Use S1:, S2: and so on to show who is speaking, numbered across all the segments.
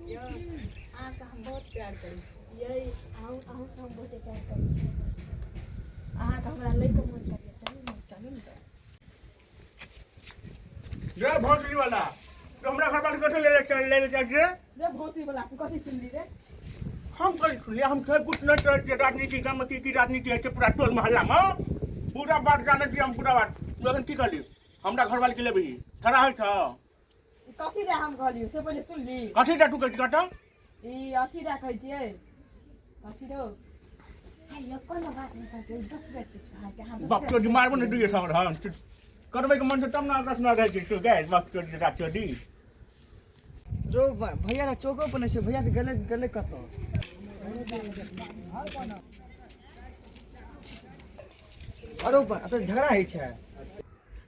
S1: यौ, अहाँसँ हम बहुत प्यार करै छी।
S2: यै, अहूँ अहूँसँ हम बहुते प्यार करै छी। अहाँके हमरा लैके मोन करैए, चलू ने।
S1: चलू ने तऽ।
S3: रे भोसड़ी वाला, तो हमरा घर वाले कथी ले चल ले चल रे?
S2: रे भौंसी वाला, तू कथी सुनली रे?
S3: हम कथी सुनलियै? हम थोड़े कुछ नहीं करै छियै राजनीति। गाममे की की राजनीति होइ छै, पूरा टोल मोहल्लामे पूरा बात जानै छियै हम, पूरा बात। तू एखन की कहली? हमरा घरवाली के लेबही? खड़ा होइ छौ?
S2: ई कथी दे हम कहलियौ से पहिले सुनली।
S3: कथी दे तू कहै छी? कतऽ
S2: ई अथी दे कहै छियै, कथी रौ? हे यौ, कोनो बात नहि कहतै, दोसरे चीज भाई के हम।
S3: बाप चोदी, मारबो ने दुइये सवर। हम करबै के मन छै तब ने रचना रहै छै। तू गए बाप चोदी रा चोदी।
S4: जो भैया ना चौको पर नहीं छै, भैया गेले गेले कतऽ? अरो एतऽ झगड़ा होइ छै।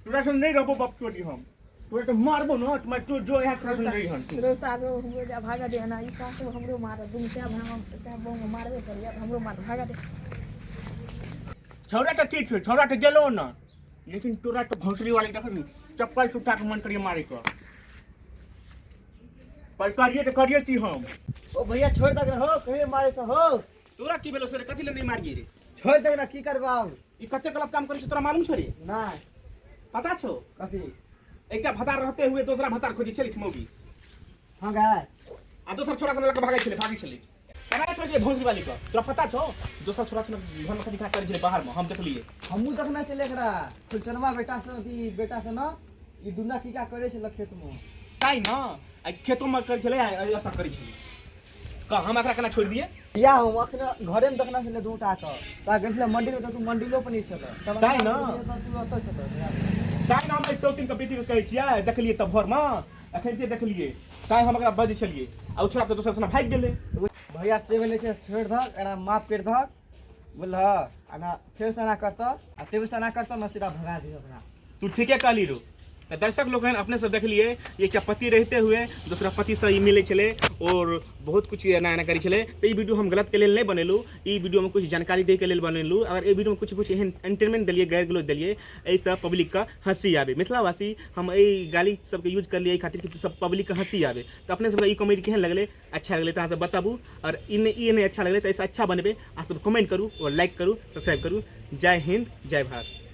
S3: तोरा संग नहि रहबो बाप चोदी, हम तोरा तऽ मारबो न। तुम्हारे तो जो यहाँ तोरा संग नहीं हन तू।
S2: रो सारो हमरो जा भागा दे ना, ई सासु हमरो मारत। दुनू क्या भाई हम क्या बम मारबे करिया, हमरो मार भागा दे।
S3: छौड़ा तऽ ठीक छै, छौड़ा तऽ गेलो न, लेकिन तोरा तऽ भोसड़ी वाली देख चप्पल सुठा के मन करिए मारे के पर करिए तऽ करिए की हम?
S4: ओ भैया, छोड़ दक हो, कहीं मारे से हो।
S5: तोरा की भेलो सर? कथी ले नहीं मारिए रे?
S4: छोड़ दक ना, की करबाउ?
S5: ई कते गलत काम करै छै, तोरा मालूम छौ रे?
S4: नहीं।
S5: पता छौ?
S4: कथी?
S5: एकटा भतार रहते हुए दूसरा भतार खोजी छलै मौगी।
S4: हाँ गाय।
S5: आ दोसर छोरा सब लग भागै छलै, भागै छलै। केना छोड़ै छलै भोसड़ी वाली के, तोरा पता छौ? दोसर छोरा सब घर में कथी करै छलै बाहर में, हम देखलियै।
S4: हमहूँ देखने छलियै एकरा फुलचनवा बेटा से, अथी बेटा से न, ई दुना की का करै छलै खेत में।
S5: ताहि न आ खेतो में करै छलै आ एतऽ करै छलै। कह, हम एकरा केना छोड़ि दियै?
S4: या हम अखने घरे में देखने छलियै दूटा के, ता गेल छलै मंदिर में, तऽ तू मंदिरो पर नहीं छलै तब।
S5: ताहि न।
S4: तू ओतऽ छलै।
S5: ताहि न हम एहि शौकीन के बेटी के कहै छियै, देखलियै तऽ भोर में एखन देखलियै, ताहि हम एकरा बजै छलियै आ ओ छोड़ा तऽ दोसर सना भागि गेलै।
S4: भैया, से भेलै छै, छोड़ि दहक एकरा, माफ करि दहक, बुझलह? आ ना फेरसँ एना करतह आ तेबेसँ एना करतह ने, सीधा भगा दिहऽ ओकरा।
S5: तू ठीके कहली रो। तऽ दर्शक लोकनि, अपने सब देखलियै, एकटा पति रहिते हुए दोसरा पतिसँ ई मिलै छलै और बहुत कुछ एना एना करै छलै। तऽ ई वीडियो हम गलतके लेल नहि बनेलहुँ, ई वीडियोमे कुछ जानकारी दैके लेल बनेलहुँ। अगर एहि वीडियोमे कुछ कुछ एहन एंटरटेनमेंट देलियै, गारि गलौज देलियै, एहिसँ पब्लिकके हँसी आबै। मिथिलावासी हम एहि गाली सबके यूज करलियै एहि खातिर कि सब पब्लिकके हँसी आबै। तऽ अपने सबके ई कॉमेडी केहन लगलै? अच्छा लगलै तऽ अहाँ सब बताबू और ई नहि अच्छा लगलै तऽ एहिसँ अच्छा बनेबै। अहाँ सब कमेंट करू और लाइक करू, सब्सक्राइब करू। जय हिन्द, जय भारत।